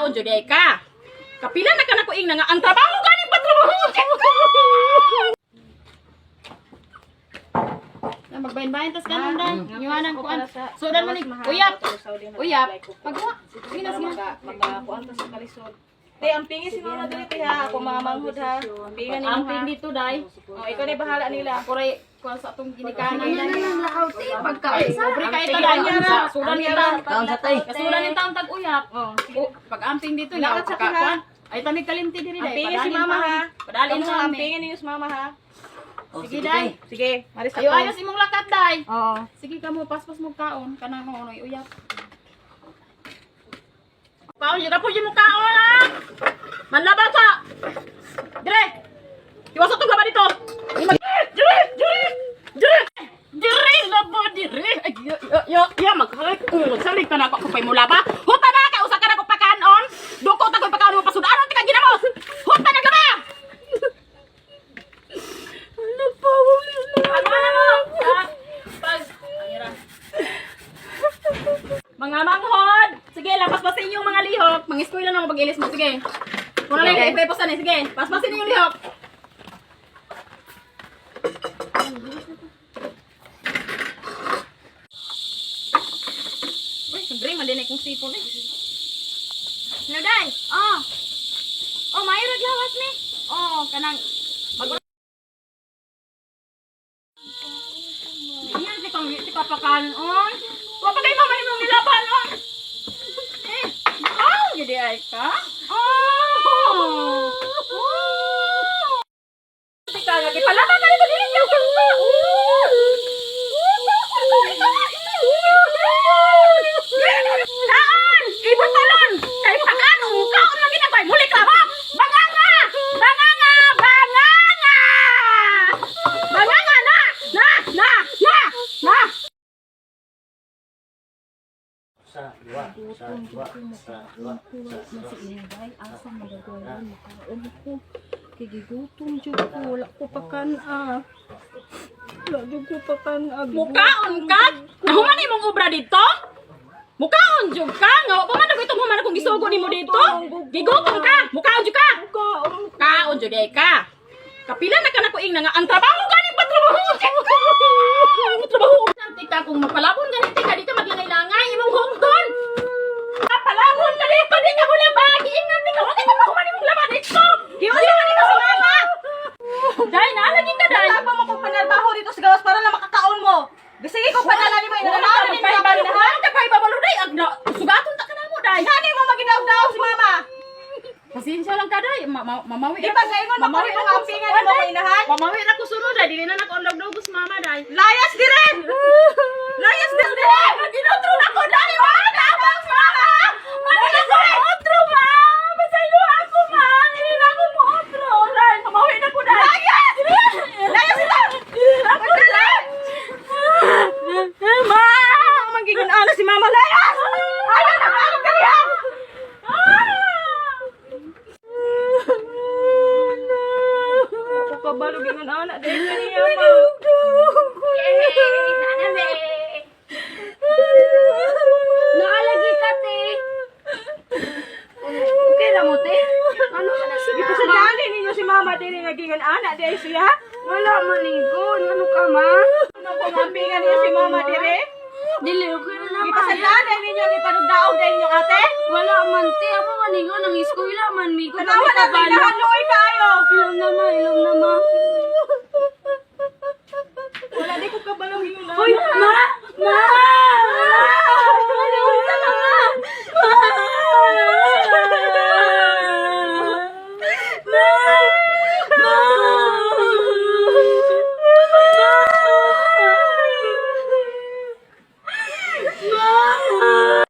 Mukaon jud ay ka. Kapila na ka na ko ingna nga ang trabaho ganing patrabaho. Na magbayin-bayin tas kanon day. Iwanan ko an. So dan man ni uyap. Uyap. Pagwa. Sige na, sige na. Makakuan ta sa kalisod. Te, ang pingi si mama dili te ha, ako mga manghod ha. Pingan nimo Ang ha. dito day. Oh, ikaw na bahala nila. Ako ray kuan sa atong ginikanan Ano day. nang lakaw te pagkain sa. Pobre kayo ta day. Sudan ni taon. Kaon sa tay. Kasuran ni taon tag uyap. Oh. Oh, pag-amping dito Lakad yaw sa ka ha. kuan. Ay tamig kalimti diri Ang day. pingi si Padalin mama taon. ha. Padalin Kamusta sa ang amin. pingi ninyo si mama ha. Oh, Sige, day. Sige, maris Ayo ayos imong lakat day. Oo. Sige ka mo, paspas mo kaon. Kanang mo, ano, uyap. Kaon, yun po yun mo kaon, ha? Manlaba ka! Dire! Iwasan itong laba dito! Dire! Dire! Dire! Dire! Laba, dire! Ay, ya, ya, ya, ya, magsarik. Magsarik ka na ako kapay mo laba. Huta na ka! Usa ka na ko pakanon! Duko ta ko pakanon mo pasudaan! Ano ka ginamo? Huta na laba! Ano pa? Ano na mo? Pag... Ang Mga manghod! Sige, lampas-pasin yung mga lihok. Mang-eskwela na mo pag-ilis mo. Sige. Kung ano lang ipeposan eh. Sige, paspasin yung lihok. Uy, sandre, mali na kong sipon eh. Hello, Day. Oh. Oh, mayroon lawas ni. Oh, kanang... Mag Yan, si kang si kapakan on. Wa pa kay mama imong nilaban on. Eh, oh, gidi ay ka. Oh. Oh. Di ka nga gipalaban ka nito dili niyo. Kaan! Ibon talon! Kay pakan kaon lang ginagay muli ka ba? Banganga! Banganga! Banganga! Banganga na! Na! Na! Na! Na! Sa dua, sa dua, sa dua, sa dua. Si Inday asa magagawa makaon ko. Kay gigutom jud ko wala ko pakan-a. Wala jud ko pakan-a. Mukaon ka? Nahuman imong obra dito? Mukaon jud ka? Nga wa pa man ako itong human akong gisugo nimo dito? Gigutom ka! Mukaon jud ka! Kaon. Kaon jud ay ka. Kapila na ka na ko ingna nga ang trabaho ganing patrabaho. Trabaho. Nanti ka kung mapalabon ganit ka dito maglangay-langay imong hungton. Palabon ka dito di ka mo laba. Giingnan ni ka wa kay mahuman imong laba dito. Giusa man nimo si mama. Dai naalagi ka dai. Wala pa mo kong panarbaho dito sa gawas para lang makakaon mo. Sige ko panala nimo Wala ina ka magpahibalo. Wala ka pahibalo dai. Ag sugaton ta ka namo dai. Ngani mo maginaw-daw si mama. Pasensya lang ka dai. Mamawi. Di ba gaingon Mamawi makulit mo ako ang ampingan nimo kainahan? Mamawi ra ko sunod dai. Dili na nako ang dogdogos mama dai. Layas dire. Layas dire. Ginotro na ko dai. Wala na abang mama. Wala na ko otro ma. Masaylo ako ma. Dili na ako mo otro. Dai mamawi na ko dai. Layas! Layas ito! Ako dai. Ma, Magigon ana si mama layas. Ayaw na balik kaniya. Ako kabalo gingon ana dahil kaniya ma. Naalagi ka te. Okay ra mo te? Ano man na siya? Gipasadali ninyo si mama dili nga gingon ana dahil siya. Wala man lingkod. Ano ka ma? Ano kung ampingan ninyo si mama dire? Dili okay ra naman. Gipasadali ninyo ni panugdaog dahil inyong ate. Wala man te. Ako maningon ang eskwela man mi ko. Tanawa na pinahan luoy kaayo. Ilom na ma, ilom na ma.